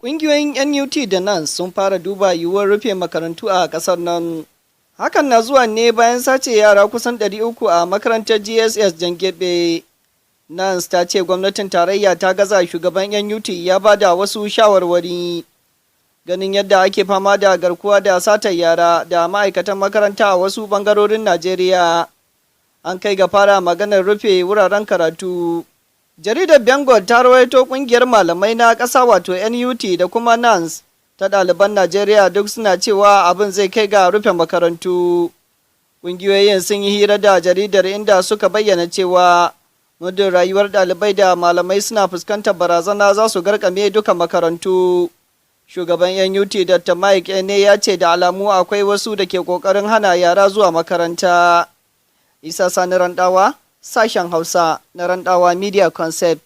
Ƙungiyoyin NUT da NANS sun fara duba yiwuwar rufe makarantu a ƙasar nan. Hakan na zuwa ne bayan sace yara kusan 300 a makarantar GSS Jangebe. NANS ta ce gwamnatin tarayya ta gaza. Shugaban NUT ya bada wasu shawarwari. Ganin yadda ake fama da garkuwa da satar yara da ma'aikatan makaranta a wasu bangarorin Najeriya, an kai ga fara maganar rufe wuraren karatu. Jaridar Bengal ta rawaito kungiyar malamai na ƙasa, wato NUT, da kuma NANS ta ɗaliban Najeriya duk suna cewa abin zai kai ga rufe makarantu. Ƙungiyoyin sun yi hira da jaridar, inda suka bayyana cewa muddin rayuwar ɗalibai da malamai suna fuskantar barazana, za su garkame duka makarantu. Shugaban NUT, Dr. Mike Ene, ya ce da alamu akwai wasu da ke ƙoƙarin hana yara zuwa makaranta. Isa Sani Randawa, sashen Hausa na Randawa Media Concept.